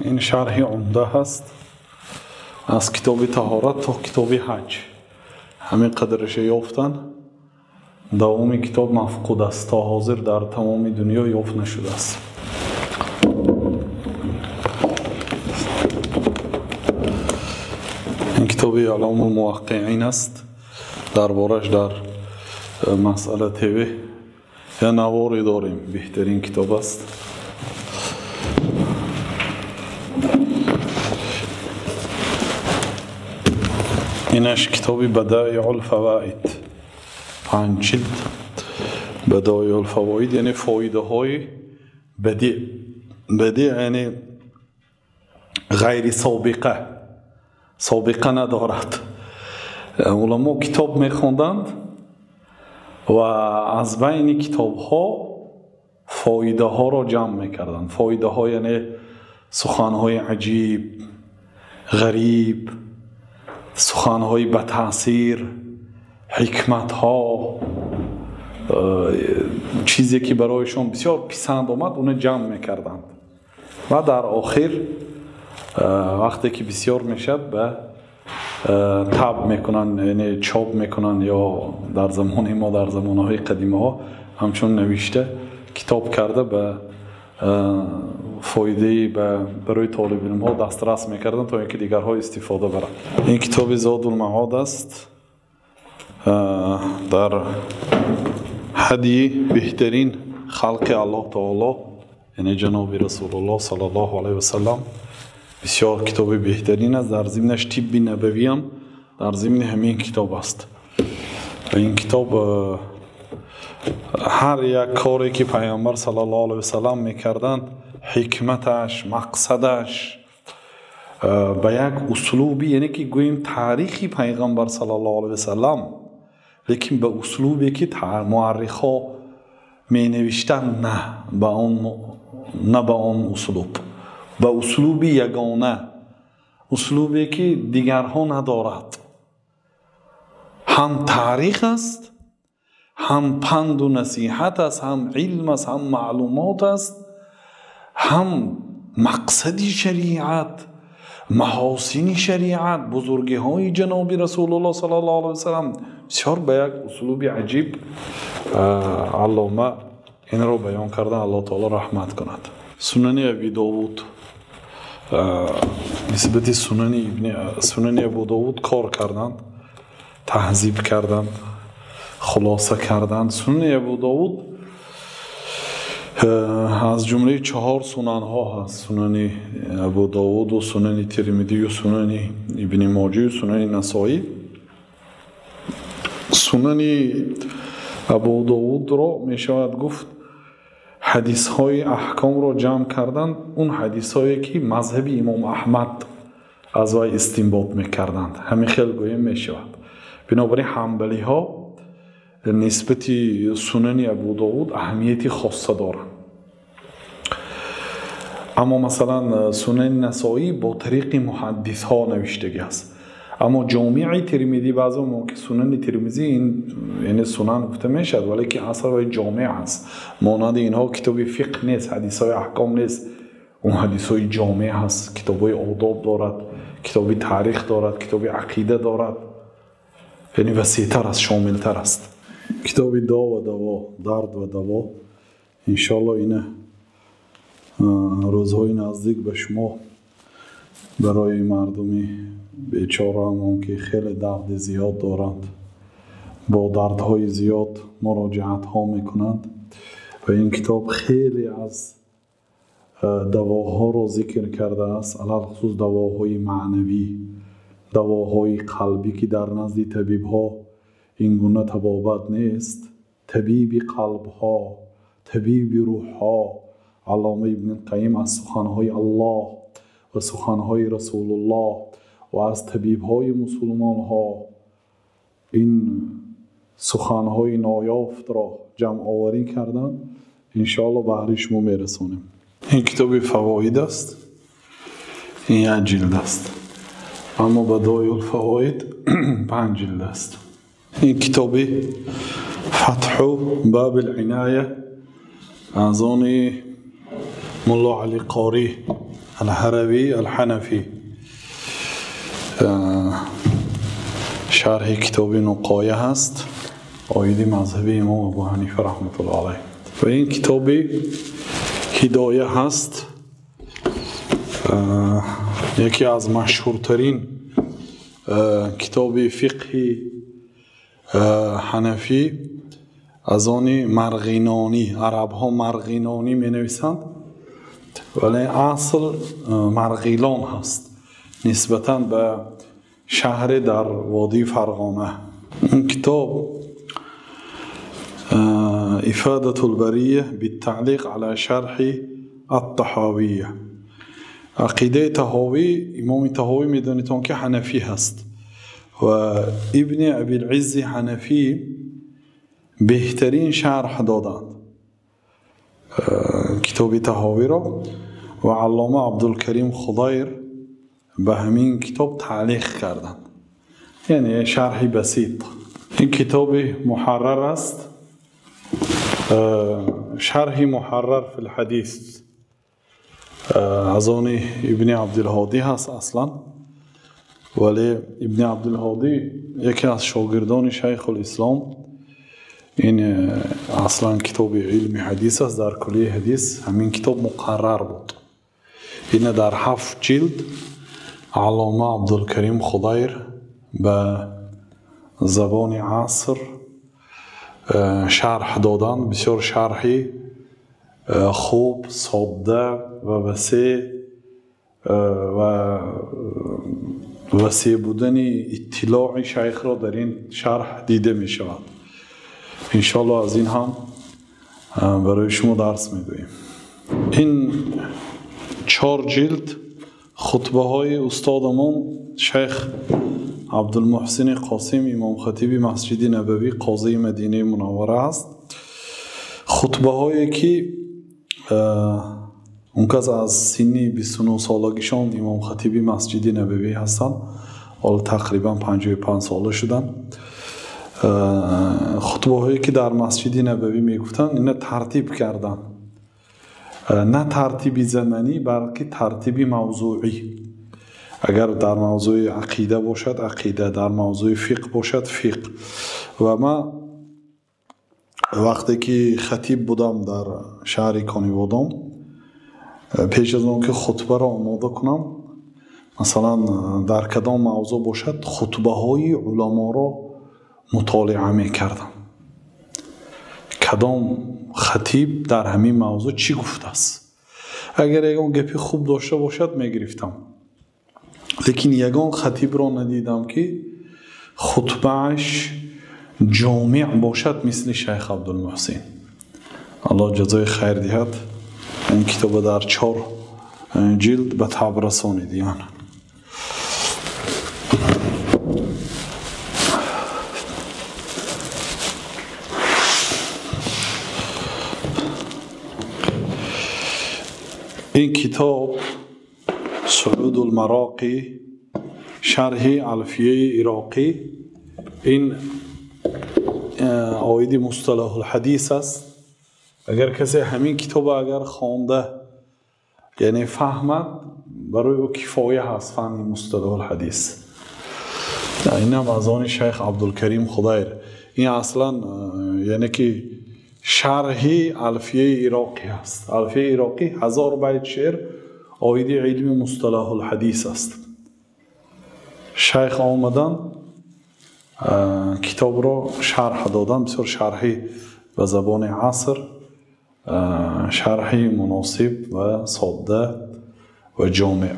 Ин шарҳи умда ҳаст аз китоби таҳорат то китоби ҳаҷ. Ҳамин қадрша ёфтан. Давоми китоб мафқуд аст, то ҳозир дар тамоми дунё ёфт нашудааст. Ин китоби Аъломул муваққиин аст. Дар бораш дар Масъала ТВ я наворе дорем. Беҳтарин китоб аст. Инаш китоби Бадаиъул фавоид, 5 ҷилд. Бадаиъул фавоид яъне фоидаҳои бадиъ. Бадиъ яъне ғайри собиқа, собиқа надорад. Уламо китоб мехонданд ва аз байни китобҳо фоидаҳоро ҷамъ мекарданд. Фоидаҳо яъне суханҳои аҷиб, ғариб, суханҳои ба таъсир, ҳикматҳо, чизе ки барояшон бисёр писанд омад, уно ҷамъ мекарданд ва дар охир вақте ки бисёр мешавад ба таб мекунанд, яъне чоп мекунанд, ё дар замони мо, дар замонҳои қадимаҳо ҳамчун навишта китоб карда ба фоидаи барои толибилмҳо дастрас мекарданд, то ин ки дигарҳо истифода баранд. Ин китоби Зодулмаод аст дар ҳадии беҳтарин халқи Аллоҳ таоло, яъне ҷаноби Расулуллоҳ саллаллоҳу алайҳи васаллам. Бисёр китоби беҳтарин аст. Дар зимнаш тибби набавиам дар зимни ҳамин китоб аст. Ин китоб ҳар як коре ки пайғамбар саллаллоҳу алайҳи васаллам мекарданд, ҳикматаш, мақсадаш ба як услуби, яъне ки гӯем таърихи пайғамбар саллаллоҳу алайҳи васаллам, лекин ба услубе ки муаррихҳо менавиштанд, на ба он услуб, ба услуби ягона, услубе ки дигарҳо надорад. Ҳам таърих аст, ҳам панду насиҳат аст, ҳам илм аст, ҳам маълумот аст, ҳам мақсади шариат, маҳосини шариат, бузургиҳои ҷаноби Расулуллоҳ саллаллоҳу алайҳи васаллам. Бисёр ба як услуби аҷиб аллома инро баён кардан. Аллоҳ таоло раҳмат кунад. Сунани Аби Довуд, нисбати сунани Абу Довуд кор карданд, таҳзиб карданд, хулоса карданд. Сунани Абу Довуд аз ҷумлаи 4 сунанҳо ҳаст. Сунани Абу Довуду, сунани Тирмидию, сунани Ибни Моҷию, сунани Насоӣ. Сунани Абу Довудро мешавад гуфт ҳадисҳои аҳкомро ҷамъ карданд, он ҳадисҳое ки мазҳаби имом Аҳмад аз вай истинбот мекарданд. Ҳамин хел гӯем мешавад. Бинобар ин ҳанбалиҳо нисбати сунани Абу Довуд аҳамияти хосса доранд. Аммо масалан сунани Насоӣ бо тариқи муҳаддисҳо навиштагӣ аст. Аммо ҷомеи Тирмизӣ, баъзан мумкин сунани Тирмизӣ ин яъне сунан гуфта мешавад, валекин асл вай ҷомеъ аст. Монанди инҳо китоби фиқҳ нест, ҳадисҳои аҳком нест. Он ҳадисҳои ҷомеъ ҳаст, китобҳои одоб дорад, китоби таърих дорад, китоби ақида дорад. Яъне васеътар аст, шомилтар аст. Китоби до ва даво, дард ва даво. Иншоаллоҳ ина рӯзҳои наздик ба шумо барои мардуми бечораамон ки хеле дарди зиёд доранд, бо дардҳои зиёд муроҷиатҳо мекунанд, ва ин китоб хеле аз давоҳоро зикр кардааст, алалхусус давоҳои маънавӣ, давоҳои қалбӣ ки дар назди табибҳо ин гуна табобат нест. Табиби қалбҳо, табиби рӯҳҳо Аллома Ибни Қайим аз суханҳои Аллоҳ ва суханҳои Расулуллоҳ ва аз табибҳои мусулмонҳо ин суханҳои ноёфтро ҷамъоварӣ карданд. Иншоаллоҳ баҳри шумо мерасонем. Ин китоби фавоид аст, ин як ҷилд аст, аммо Бадоиул фавоид 5 ҷилд аст. Ин китоби Фатҳу Бабил Иная аз они Мулло Али Қорӣ Алҳаравӣ Алҳанафӣ, шарҳи китоби Нуқоя ҳаст, оиди мазҳаби имом Абу Ҳанифа раҳматуллоҳи алайҳ. Ва ин китоби Ҳидоя ҳаст, яке аз машҳуртарин китоби фиқҳи ҳанафӣ, аз они Марғинонӣ. Арабҳо Марғинонӣ менависанд, вале асл Марғилон ҳаст, нисбатан ба шаҳре дар водии Фарғона. Ин китоб Ифадатул Бария биттаълиқ ала шарҳи ат-Таҳовия. Ақидаи Таҳовӣ, имоми Таҳовӣ медонед он ки ҳанафӣ ҳаст ва Ибни Абил-Иззи Ҳанафӣ беҳтарин шарҳ доданд китоби Таҳовиро ва Аллома Абдулкарим Худайр ба ҳамин китоб таълиқ карданд, яъне шарҳи басит. Ин китоби муҳаррар аст, шарҳи муҳаррар фил ҳадис аз они Ибни Абдулҳодӣ ҳаст аслан, вале Ибни Абдулҳодӣ яке аз шогирдони Шайхулислом. Ин аслан китоби илми ҳадис аст, дар куллияи ҳадис ҳамин китоб муқаррар буд. Ина дар 7 ҷилд Аллома Абдулкарим Худайр ба забони аср шарҳ доданд. Бисёр шарҳи хуб, содда ва васеъ, ва васеъ будани иттилои шайхро дар ин шарҳ дида мешавад. Иншоаллоҳ аз ин ҳам барои шумо дарс мегӯем. Ин 4 ҷилд хутбаҳои устодамон шайх Абдулмуҳсини Қосим, имомхатиби Масҷиди Набавӣ, қозии Мадинаи Мунаввара аст. Хутбаҳое ки он кас аз синни 29 солагишон имомхатиби Масҷиди Набавӣ ҳастанд, ҳоло тақрибан 55 сола шуданд. Хутбаҳое ки дар Масҷиди Набавӣ мегуфтанд, ина тартиб карданд, на тартиби заманӣ, балки тартиби мавзӯӣ. Агар дар мавзӯи ақида бошад ақида, дар мавзӯи фиқҳ бошад фиқҳ. Ва ман вақте ки хатиб будам дар шаҳри Конибодом, пеш аз он ки хутбаро омода кунам, масалан дар кадом мавзӯъ бошад, хутбаҳои уламоро мутолиа мекардам. Кадом хатиб дар ҳамин мавзӯъ чӣ гуфтааст. Агар ягон гапи хуб дошта бошад мегирифтам. Лекин ягон хатибро надидам ки хутбааш ҷомеъ бошад мисли шайх Абдулмуҳсин. Аллоҳ ҷазои хайр диҳад. Ин китоба дар 4 ҷилд ба таб расонид. Ин китоб Суъудул-Мароқӣ, шарҳи Алфияи Ироқӣ, ин оиди мусталаҳул-ҳадис аст. Агар касе ҳамин китобро агар хонда, яъне фаҳмад, барои ӯ кифоя ҳаст фанни мусталаҳул-ҳадис. Инам аз они шайх Абдулкарим Худайр. Ин аслан яъне ки шарҳи Алфияи Ироқӣ ҳаст. Алфияи Ироқӣ 1000 байт шеър оиди илми мусталаҳул-ҳадис аст. Шайх омадан китобро шарҳ додан, бисёр шарҳи ба забони аср, шарҳи муносиб ва содда ва ҷомеъ.